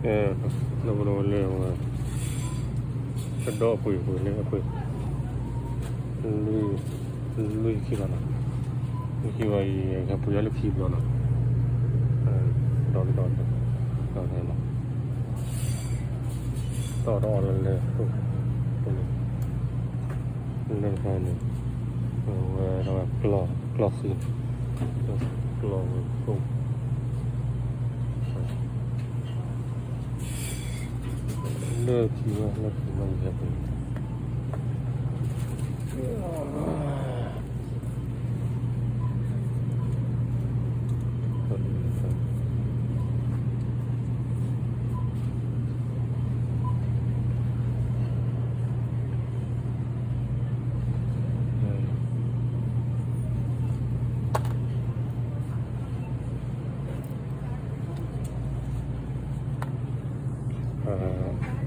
ဒီပုၢ်ဒီဝဲၢ်လၢအဝဲ တဒီအပှ့ၤပှ့ၤလၢအပှ့ၤ လွံၢ် လွံၢ်ဆံခံဘျီနီၤ, လွံၢ်ဆံခံဘျီအံၤ ဟဲပှ့ၤအီၤလၢခံဘျီနီၤ, ဒီးဒီးဒီး ဒီး တီၢ်တအီၣ်လၢလဲၤ လၢတခါန့ၣ် အဝဲဒၣ်ဝဲ ကျီၢ်ဃံ ကျီၢ်ဝဲကိၣ် လၢခံဝဲ လၢခံဝဲယဟဲပူၤ